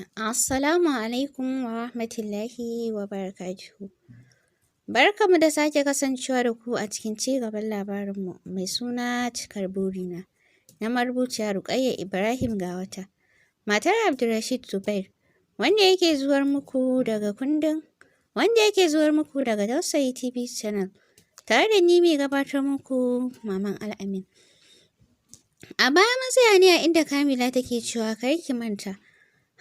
Assalamu alaikum wa rahmatullahi wa barakatuhu. Barkanmu da sake kasancewa da ku a cikin cigaban labarinmu mai suna cikar burina na marubuciya Ruƙayya Ibrahim Gawata. Matar Abdulrashid Zubair, wanda yake zuwar muku daga kundin wanda yake zuwar muku daga Dausayi TV Channel, tare da ni mai gabatar muku, Maman Al'amin. A baya mun tsaya ne a inda Kamila take cewa, kar ki manta,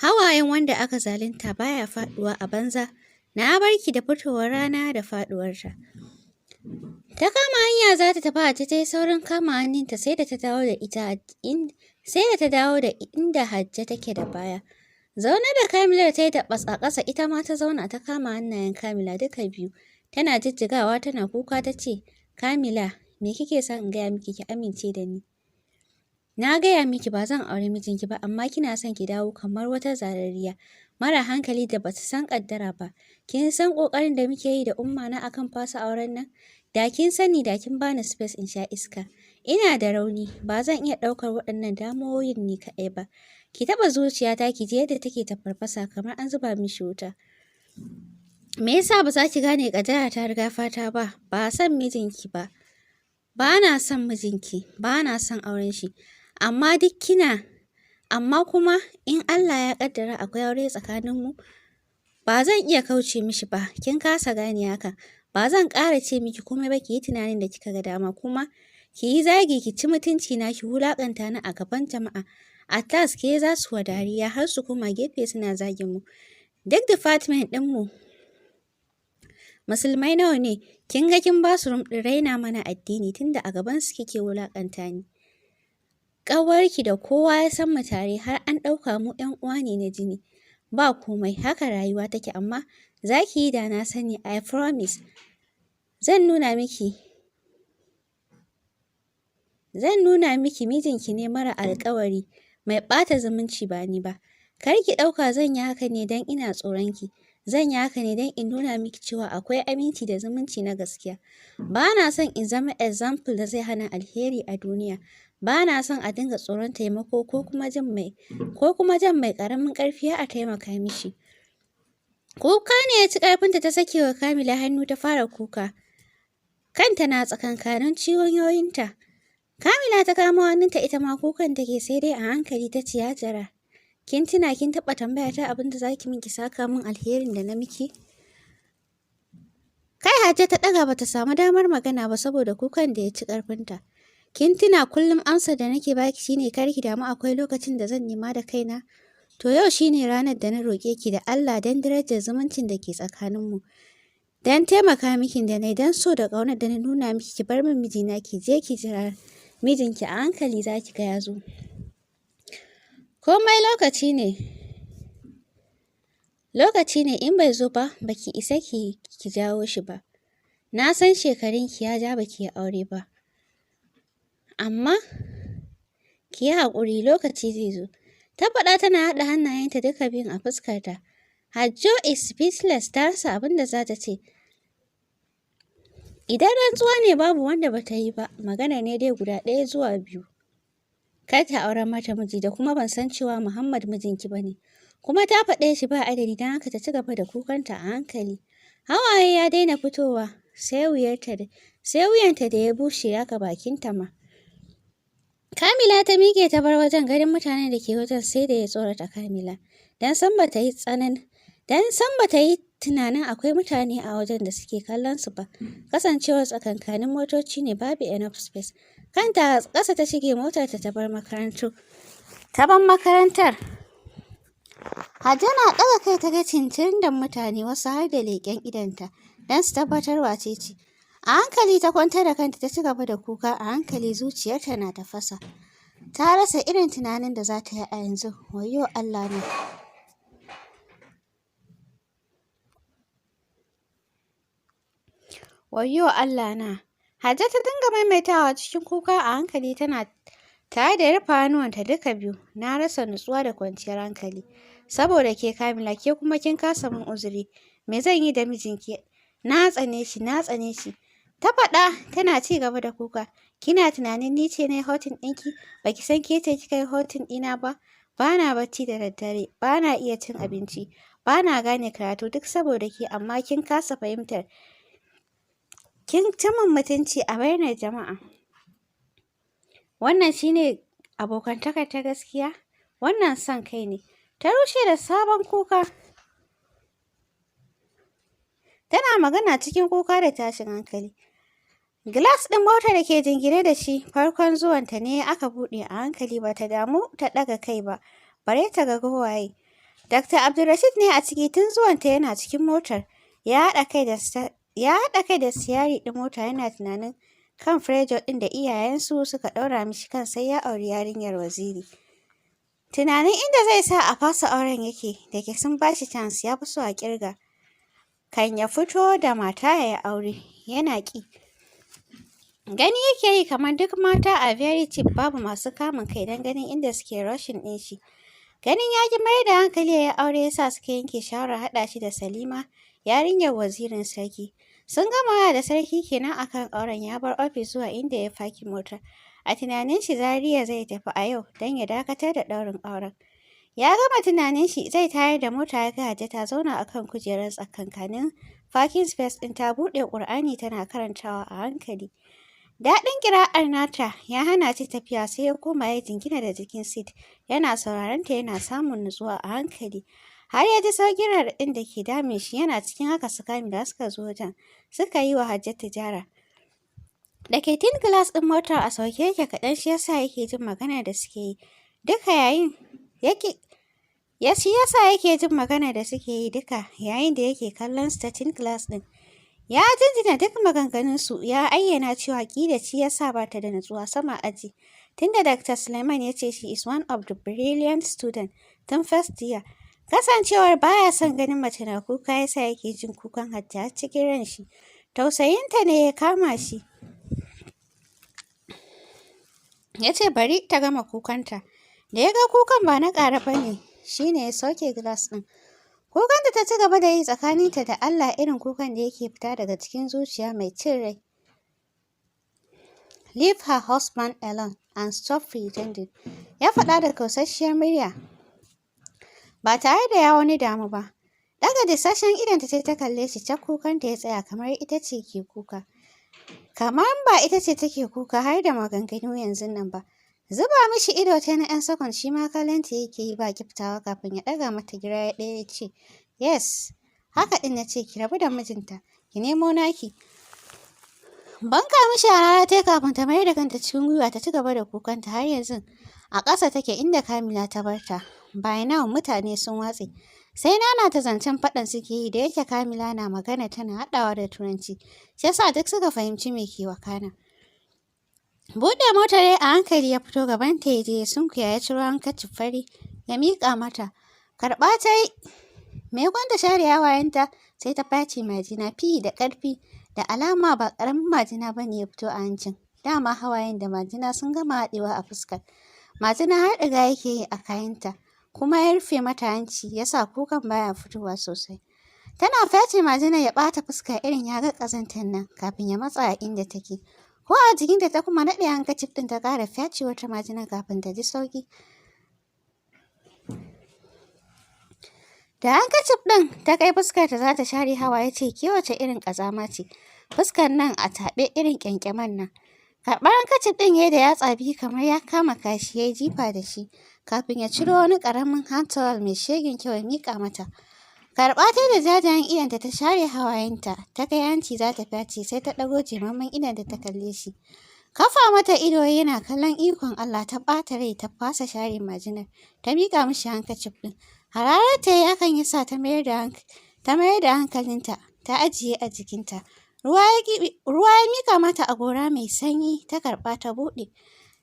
hawayen wanda aka zalunta baya faɗuwa a banza. Na barki da fitowar rana da faɗuwarta. Ta kama hanya za ta tafi, Hajji ta yi saurin kama hannunta sai da ta dawo da ita sai da ta dawo da inda Hajja take da baya. Zaune da Kamilar ta yi da a ƙasa, ita ma ta zauna ta kama hannayen Kamila duka biyu. Tana jijjigawa tana kuka ta ce, "Kamila, me kike son in gaya miki ki amince da ni? Na gaya miki ba zan auri mijinki ba, amma kina son ki dawo kamar wata zarariya mara hankali da bata san ƙaddara ba. Kin san ƙoƙarin da muke yi da umma na akan fasa auren nan? Da kin sani, da kin bani space in sha iska. Ina da rauni, ba zan iya ɗaukar waɗannan damuwoyin ni kaɗai ba. Ki taɓa zuciyata ki ji yadda take tafarfasa kamar an zuba mishi wuta. Me yasa ba za ki gane ƙaddara ta riga fata ba? Ba son mijinki ba. Ba na son mijinki, ba na son auren shi. Amma kuma in Allah ya ƙaddara akwai aure tsakaninmu, ba zan iya kauce mishi ba. Kin kasa gane haka. Ba zan ƙara ce miki komai ba, ki yi tunanin da kika ga dama, kuma ki yi zagi, ki ci mutunci na, ki wulaƙanta ni a gaban jama'a. At last ke za su wa dariya har su koma gefe suna zagin mu. Duk department ɗinmu musulmai nawa ne? Kin ga kin ba su room ɗin raina mana addini, tunda a gaban su kike wulaƙanta ni. Ƙawarki da kowa ya san mu tare, har an ɗauka mu ‘yan uwa ne na jini. Ba komai, haka rayuwa take, amma za ki yi da na sani. I promise zan nuna miki mijinki ne mara alƙawari, mai ɓata zumunci, ba ni ba. Kar ki ɗauka zan yi haka ne don ina tsoron ki. Zan yi haka ne don in nuna miki cewa akwai aminci da zumunci na gaskiya. Ba na son in zama example da zai hana alheri a duniya. Ba na son a dinga tsoron taimako ko kuma jan mai ƙaramin ƙarfi a taimaka mishi." Kuka ne ya ci ƙarfinta, ta sake wa Kamila hannu ta fara kuka. Kanta na tsakankanin cinyoyinta. Kamila ta kamo hannunta, ita ma kukan take, sai dai a hankali, ta ce, "Hajara, kin tuna kin taɓa tambaya ta abin da za ki min ki saka min alherin da na miki?" Kai Hajja ta ɗaga, bata samu damar magana ba saboda kukan da ya ci ƙarfinta. "Kin tuna kullum amsar da nake baki shine kar ki damu, akwai lokacin da zan nema da kaina? To, yau shine ranar da na roƙe ki da Allah, don darajar zumuncin da ke tsakaninmu. Don taimaka miki da na, don so da ƙaunar da na nuna miki, ki bar min mijina, ki je ki jira mijinki, a hankali za ki ga ya zo. Komai lokaci ne. Lokaci ne, in bai zo ba, baki isa ki jawo shi ba. Na san shekarunki ya ja baki yi aure ba. Amma ki yi haƙuri, lokaci zai zo." Ta faɗa tana haɗa hannayenta duka biyun a fuskarta. Hajjo is speechless, ta rasa abin da za ta ce. Idan rantsuwa ne, babu wanda ba ta yi ba, magana ne dai guda ɗaya zuwa biyu. Kar ta auren mata miji, da kuma ban san cewa Muhammad mijinki ba ne. Kuma ta faɗe shi ba adadi, don haka ta ci gaba da kukanta a hankali. Hawaye ya daina fitowa, sai wuyanta da ya bushe, haka bakinta ma. Kamila ta miƙe ta bar wajen, ganin mutanen da ke wajen sai da ya tsorata Kamila. Dan sam bata yi tunanin akwai mutane a wajen da suke kallon su ba. Kasancewar tsakankanin motoci ne, babu enough space. Kanta a ƙasa ta shige motarta ta bar makarantu. Ta bar makarantar. Hajja na ɗaga kai ta ga cincirindon mutane, wasu har da leƙen idonta don su tabbatar wace ce. A hankali ta kwantar da kanta ta ci gaba da kuka a hankali, zuciyarta na tafasa. Ta rasa irin tunanin da za ta yi a yanzu. Wayyo Allah na! Wayyo Allah na! Hajja ta dinga maimaitawa cikin kuka a hankali, tana tare da rufe hannuwanta duka biyu. "Na rasa nutsuwa da kwanciyar hankali saboda ke Kamila, ke kuma kin kasa min uzuri. Me zan yi da mijinki? Na tsane shi, na tsane shi." Ta faɗa tana ci gaba da kuka. "Kina tunanin ni ce na yi hurting ɗinki? Ba ki san ke ce kika yi hurting ɗina ba. Ba na bacci da daddare, ba na iya cin abinci, ba na gane karatu, duk saboda ke, amma kin kasa fahimtar. Kin ci min mutunci a bainar jama'a. Wannan shi ne abokantakar ta gaskiya? Wannan son kai ne. Ta rushe da sabon kuka. Tana magana cikin kuka da tashin hankali. Glass ɗin motar da ke jingine da shi farkon zuwanta ne aka buɗe a hankali, ba ta damu ta ɗaga kai ba, bare ta ga ko waye. Dr. Abdulrashid ne a ciki, tun zuwanta yana cikin motar. Ya haɗa kai da sitiyari ɗin mota, yana tunanin kan pressure ɗin da iyayensu suka ɗaura mishi kan sai ya auri yarinyar Waziri. Tunanin inda zai sa a fasa auren yake, da ke sun ba shi chance ya fi so a ƙirga. Kan ya fito da mata ya yi aure, yana ƙi. Gani yake yi kamar duk mata are very cheap, babu masu kamun kai, don ganin inda suke rushing ɗin shi. Ganin ya ƙi mayar da hankali ya yi aure ya sa suka yanke shawarar haɗa shi da Salima, yarinyar wazirin sarki. Sun gama waya da sarki kenan a kan auren, ya bar ofis zuwa inda ya parking motar. A tunanin shi Zaria zai tafi a yau don ya dakatar da ɗaurin auren. Ya gama tunanin shi zai tayar da mota ya ga Hajja ta zauna a kan kujerar tsakankanin parking space ɗin, ta buɗe Ƙur'ani tana karantawa a hankali. Daɗin ƙira'ar nata ya hana shi tafiya, sai ya koma ya jingina da jikin seat yana sauraron ta, yana samun nutsuwa a hankali. Har ya ji sauƙin raɗaɗin da ke damun shi. Yana cikin haka su Kamila suka zo wajen, suka yi wa Hajjatu jara. Da ke tint glass ɗin motar a sauke yake kaɗan, shi yasa yake jin maganar da suke yi duka yayin yake ya shi yasa yake jin maganar da suke yi duka yayin da yake kallon su ta tint glass ɗin. Ya jinjina duk maganganunsu, ya ayyana cewa ƙila shi ya sa ba ta da nutsuwa sama aji. Tunda Dr. Suleiman ya ce she is one of the brilliant students tun first year. Kasancewar ba ya son ganin mace na kuka ya sa yake jin kukan Hajja har cikin ranshi. Tausayinta ne ya kama shi. Ya ce bari ta gama kukanta. Da ya ga kukan ba na ƙara ba ne, shi ne ya sauke glass ɗin. Kukan da ta ci gaba da yi tsakaninta da Allah, irin kukan da yake fita daga cikin zuciya mai cin rai. "Leave her husband alone and stop pretending," ya faɗa da kausasshiyar murya, ba tare da ya wani damu ba. Ɗaga disasshen idonta ta ta kalle shi, cak kukanta ya tsaya kamar ita ce ke kuka. Kamar ba ita ce take kuka har da maganganu yanzun nan ba. Zuba mishi ido ta na 'yan second, shi ma kallonta yake yi ba ƙiftawa, kafin ya ɗaga mata gira ɗaya ya ce, "Yes, haka ɗin na ce, ki rabu da mijinta, ki nemo naki." Banka mishi harara ta kafin ta mayar da kanta cikin gwiwa ta ci gaba da kukanta. Har yanzu a ƙasa take inda Kamila ta bar ta. By now mutane sun watse. Sai ta zancen faɗan suke yi. Da yake Kamila na magana tana haɗawa da Turanci, shi yasa duk suka fahimci me ke wakana. Buɗe motar ya a hankali, ya fito gabanta, ya je ya sunkuya ya ciro handkerchief fari ya miƙa mata. Karɓa ta yi. Maimakon ta share hawayenta, sai ta face majina fi da ƙarfi. Da alama ba ƙaramin majina ba ne ya fito a hancin. Dama hawayen da majina sun gama haɗewa a fuskar. Majina har ɗiga yake yi a kayanta. Kuma ya rufe mata hanci, ya sa kukan baya fitowa sosai. Tana face majinar ya ɓata fuska irin ya ga ƙazantar nan, kafin ya matsa a inda take. Ko a jikinta, ta kuma naɗe handkerchief ɗin ta ƙara face wata majinar kafin ta ji sauƙi. Da handkerchief ɗin ta kai fuskarta za ta share hawaye, ce, "Ke wace irin ƙazama ce? Fuskar nan a taɓe irin ƙyanƙyaman nan." Karɓar handkerchief ɗin ya yi da yatsa biyu kamar ya kama kashi, ya yi jifa da shi, kafin ya ciro wani ƙaramin hand towel mai shegen kyau ya miƙa mata. Karɓa ta da jajayen idonta ta share hawayenta, ta kai hanci za ta face, sai ta ɗago jemammen idonta ta kalle shi. Kafa mata ido yana kallon ikon Allah, ta ɓata rai ta fasa share majinar, ta miƙa mishi handkerchief ɗin. Hararar ta yi, hakan ya sa ta mayar da hankalinta ta ajiye a jikinta. Ruwa ya miƙa mata a gora mai sanyi, ta karɓa ta buɗe.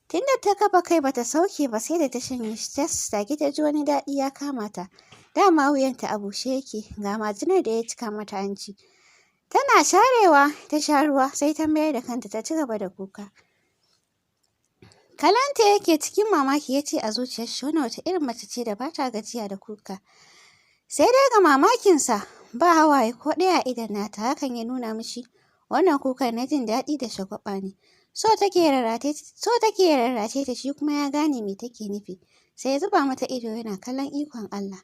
Tunda ta kafa kai bata sauke ba sai da ta shanye shi tas, take ta ji wani daɗi ya kama ta. Dama wuyanta a bushe yake, ga majinar da ya cika mata hanci. Tana sharewa ta sha ruwa, sai ta mayar da kanta ta ci gaba da kuka. Kallonta yake cikin mamaki, ya ce a zuciyarshi, wannan wata irin mace ce da ba ta gajiya da kuka? Sai dai ga mamakinsa, ba hawaye ko ɗaya a idon nata, hakan ya nuna mishi wannan kukan na jin daɗi da shagwaɓa ne. So take ya rarrashe ta, shi kuma ya gane me take nufi. Sai ya zuba mata ido yana kallon ikon Allah.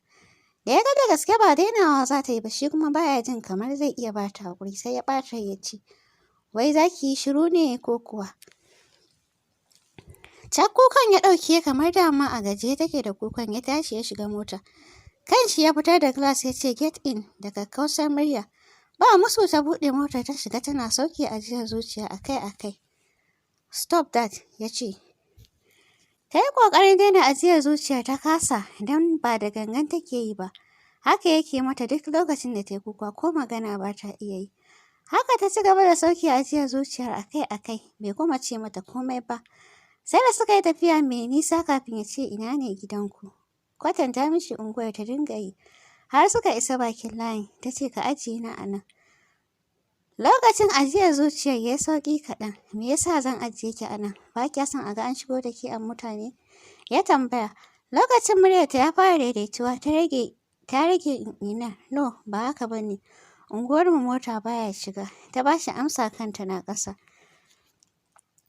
Da ya ga da gaske ba dainawa za ta yi ba, shi kuma baya jin kamar zai iya ba ta haƙuri, sai ya ɓata ya ce, "Wai za ki yi shiru ne ko kuwa?" Cak kukan ya ɗauke kamar dama a gajiye take da kukan, ya tashi ya shiga mota. Kanshi ya fitar da glass ya ce, "Get in," da kakkausar murya. Ba musu ta buɗe motar ta shiga tana sauke ajiyar zuciya akai-akai. "Stop that," ya ce. Ta yi ƙoƙarin daina ajiyar zuciyar ta kasa don ba da gangan take yi ba. Haka yake mata duk lokacin da ta yi kuka, ko magana ba ta iya yi. Haka ta ci gaba da sauke ajiyar zuciyar akai-akai, bai kuma ce mata komai ba. Sai da suka yi tafiya mai nisa kafin ya ce, "Ina ne gidanku?" Kwatanta mishi unguwar ta dinga yi. Har suka isa bakin layin, ta ce, "Ka ajiye ni a nan." Lokacin ajiyar zuciyar ya yi sauƙi kaɗan. "Me yasa zan ajiye ki a nan? Ba kya son a ga an shigo da ke a mutane?" ya tambaya. Lokacin muryarta ya fara daidaituwa, ta rage ina. "No, ba haka ba ne. Unguwarmu mota baya shiga." Ta ba shi amsa kanta na ƙasa.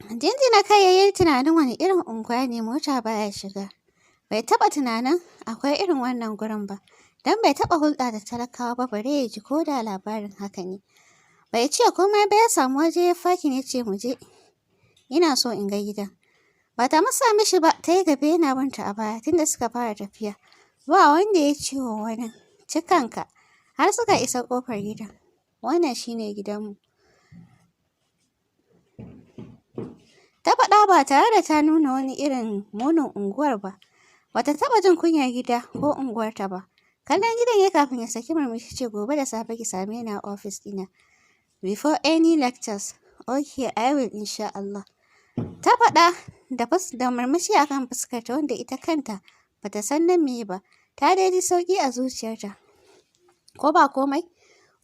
Jinjina kai ya yi tunanin wani irin unguwa ne mota baya shiga. Bai taɓa tunanin akwai irin wannan gurin ba. Don bai taɓa hulɗa da talakawa ba bare ya ji ko da labarin haka ne. Bai ce komai ba, ya samu waje ya fakin, ya ce, "Mu je. Ina so in ga gidan." Ba ta musa mishi ba, ta yi gaba yana binta a baya tunda suka fara tafiya. Ba wanda ya ce wa wani ci kanka har suka isa ƙofar gidan. "Wannan shi ne gidanmu," ta faɗa ba tare da ta nuna wani irin munin unguwar ba. Ba ta taɓa jin kunyar gida ko unguwarta ba. Kallon gidan ya kafin ya saki murmushi, ce, "Gobe da safe ki same ni a ofis ɗina. Before any lectures." "Okay, I will, insha Allah." Ta faɗa da murmushi a kan fuskarta wanda ita kanta ba ta san na meye ba. Ta dai ji sauƙi a zuciyarta. Ko ba komai,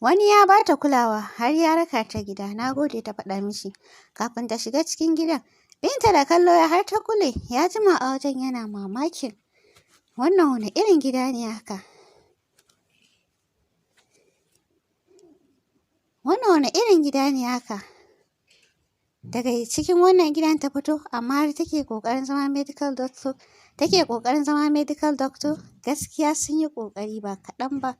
wani ya ba ta kulawa har ya raka ta gida. "Na gode," ta faɗa mishi kafin ta shiga cikin gidan. Binta da kallo ya har ta kule, ya jima a wajen yana mamakin. Wannan wani irin gida ne haka? Wannan wani irin gida ne haka? Daga cikin wannan gidan ta fito amma har take ƙoƙarin zama medical doctor. Take ƙoƙarin zama medical doctor. Gaskiya sun yi ƙoƙari ba kaɗan ba.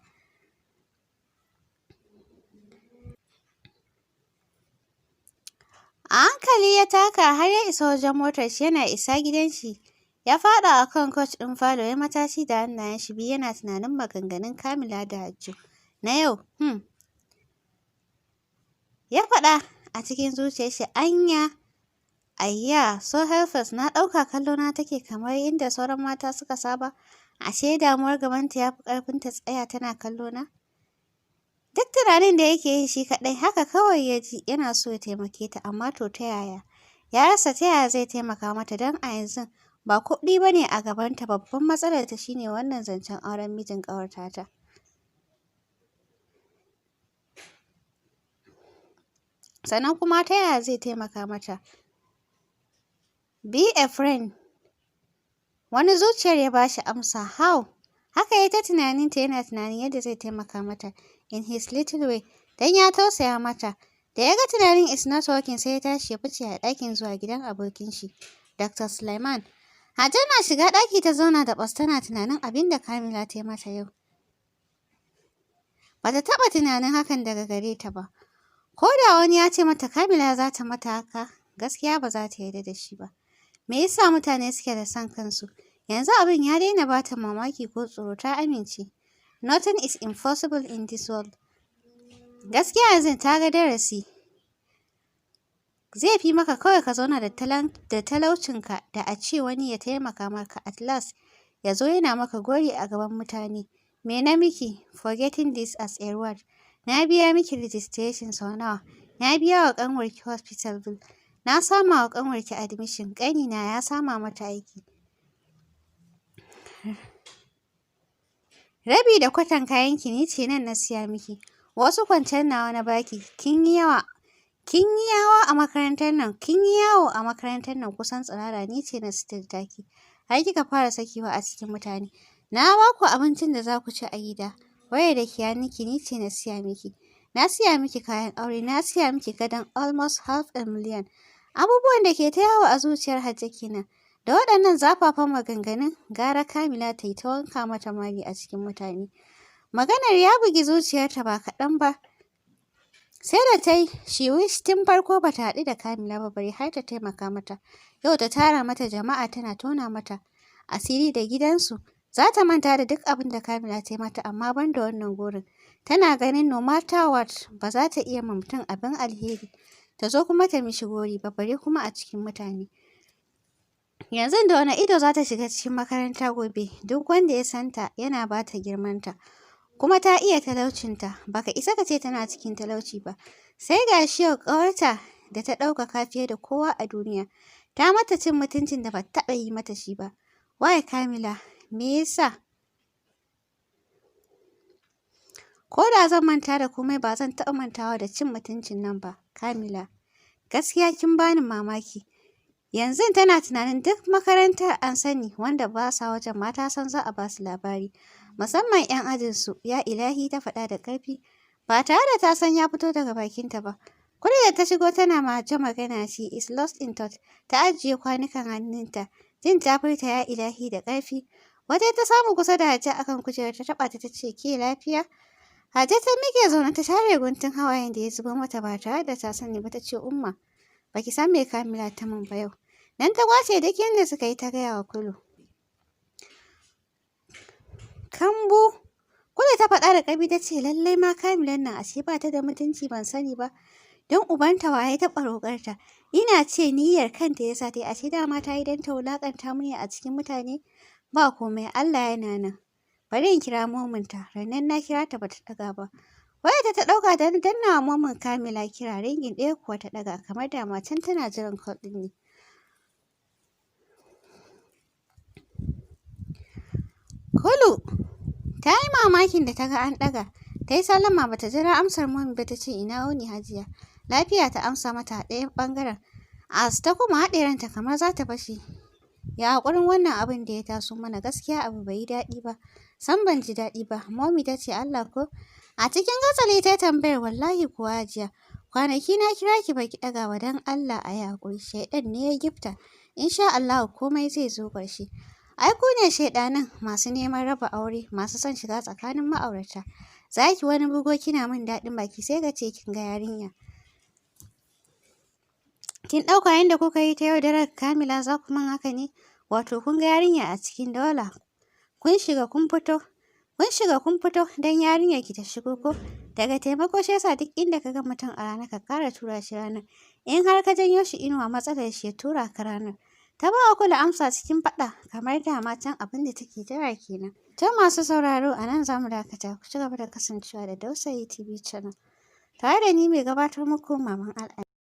A hankali ya taka har ya isa wajen motar shi, yana isa gidan shi. Ya faɗa a kan couch ɗin falo ya matashi da hannayen shi biyu yana tunanin maganganun Kamila da Hajjo na yau. Hmm. Ya faɗa a cikin zuciyar shi, anya, ayya, so helpless, na ɗauka kallona take kamar yadda sauran mata suka saba. Ashe damuwar gabanta ya fi ƙarfin ta tsaya tana kallona. Duk tunanin da yake yi shi kaɗai, haka kawai ya ji yana so ya taimake ta, amma to ta yaya? Ya rasa ta yaya zai taimaka mata, don a yanzu ba kuɗi ba ne a gabanta, babban matsalarta shi ne wannan zancen auren mijin ƙawar tata. Sannan kuma ta yaya zai taimaka mata? Be a friend. Wani zuciyar ya ba shi amsa. How? Haka ya ta tunaninta yana tunanin yadda zai taimaka mata in his little way, don ya tausaya mata. Da ya ga tunanin is not working, sai ya tashi ya fice a ɗakin zuwa gidan abokin shi, Dr. Suleiman. Hajjo na shiga ɗaki ta zauna da ɓas tana tunanin abin da Kamila ta yi mata yau. Ba ta taɓa tunanin hakan daga gare ta ba. Ko da wani ya ce mata Kamila za ta mata haka, gaskiya ba za ta yarda da shi ba. Me yasa mutane suke da son kansu? Yanzu abin ya daina ba ta mamaki ko tsoro, ta amince. Nothing is impossible in this world. Gaskiya yanzu ta ga darasi. Zai fi maka kawai ka zauna da talaucinka da a ce wani ya taimaka maka, at last ya zo yana maka gori a gaban mutane. Me na miki for getting this as a reward? Na biya miki registration sau nawa? Na biya wa ƙanwarki hospital bill. Na sama wa ƙanwarki admission. Ƙanina ya sama mata aiki. Rabi da kwatan kayanki ni ce nan na siya miki. Wasu kwancen nawa na baki. Kin yi yawa. Kin yi yawa a makarantar nan. Kin yi yawo a makarantar nan kusan tsirara, ni ce na suturta ki. Har kika fara sakewa a cikin mutane. Na ba ku abincin da za ku ci a gida. Wayar da ke hannunki ni ce na siya miki. Na siya miki kayan aure. Na siya miki gadon almost half a million. Abubuwan da ke ta yawo a zuciyar Hajjo kenan. Da waɗannan zafafan maganganun gara Kamila ta yi ta wanka mata mari a cikin mutane. Maganar ya bugi zuciyarta ba kaɗan ba. Sai da ta yi she wish tun farko ba ta haɗu da Kamila ba bare har ta taimaka mata. Yau ta tara mata jama'a tana tona mata asiri da gidansu. Za ta manta da duk abin da Kamila ta yi mata, amma ban da wannan gorin. Tana ganin no matter what, ba za ta iya ma mutum abin alheri ta zo kuma ta mishi gori ba, bare kuma a cikin mutane. Yanzu da wane ido za ta shiga cikin makaranta gobe? Duk wanda ya san ta yana ba ta girmanta. Kuma ta iya talaucinta, baka isa ka ce tana cikin talauci ba. Sai ga shi yau ƙawarta da ta ɗaukaka fiye da kowa a duniya, ta mata cin mutuncin da ba ta taɓa yi mata shi ba. Why, Kamila? Me yasa? Ko da zan manta da komai, ba zan taɓa mantawa da cin mutuncin nan ba, Kamila. Gaskiya kin bani mamaki. Yanzu tana tunanin duk makarantar an sani, wanda ba sa wajen ma ta san za a ba su labari. Musamman 'yan ajinsu. Ya ilahi, ta faɗa da ƙarfi, ba tare da ta san ya fito daga bakinta ba. Kulu da ta shigo tana ma Hajjo magana, she is lost in thought. Ta ajiye kwanukan hannunta. Jin ta furta ya ilahi da ƙarfi. Wata ta samu kusa da Hajjo akan kujerar, ta taɓa ta, ta ce, "Ke lafiya?" Hajjo ta miƙe zaune ta share guntun hawayen da ya zubo mata ba tare da ta sani ba, ta ce, "Umma, baki san me Kamila ta min ba yau." Nan ta kwace duk yadda suka yi ta gaya wa Kulu. Kambu! Kulu ta faɗa da ƙarfi, ta ce, "Lallai ma Kamilan nan ashe ba ta da mutunci, ban sani ba. Don ubanta wa ya taɓa roƙarta? Ina ce niyyar kanta ya sa ta yi, ashe dama ta yi don ta wulaƙanta mu ne a cikin mutane. Ba komai, Allah yana nan. Bari in kira mominta, rannan na kira ta ba ta ɗaga ba." Wayarta ta ɗauka don danna wa momin Kamila kira, ringing ɗaya kuwa ta ɗaga, kamar dama can tana jiran call ɗin ne. Kulu ta yi mamakin da ta ga an ɗaga. Ta yi sallama, ba ta jira amsar momi ba, ta ce, "Ina wuni, Hajiya?" Lafiya, ta amsa mata a ɗayan ɓangaren. As ta kuma haɗe ranta kamar za ta fashe. Ya haƙurin wannan abin da ya taso mana, gaskiya abu bai yi daɗi ba. Sam ban ji daɗi ba. Momi ta ce, "Allah ko?" A cikin gatsali ta tambayar. "Wallahi kuwa, Hajiya. Kwanaki na kira ki baki ɗaga ba, don Allah a yi haƙuri. Shaiɗan ne ya gifta. Insha Allahu komai zai zo ƙarshe." "Ai ku ne shaiɗanan masu neman raba aure, masu son shiga tsakanin ma'aurata. Za ki wani bugo kina min daɗin baki, sai ka ce kin ga yarinya. Kin ɗauka yadda kuka yi ta yaudarar Kamila za ku min haka ne? Wato kun ga yarinya a cikin daula. Kun shiga kun fito. Kun shiga kun fito don yarinyar ki ta shigo ko? Daga taimako shi yasa duk inda ka ga mutum a rana, ka ƙara tura shi ranar. In har ka janyo shi inuwa, matsalar shi ya tura ka ranar." Ta ba wa Kulu amsa cikin faɗa, kamar dama can abin da take jira kenan. To, masu sauraro, a nan za mu dakata. Ku ci gaba da kasancewa da Dausayi TV Channel. Tare da ni mai gabatar muku, Maman Al'amin.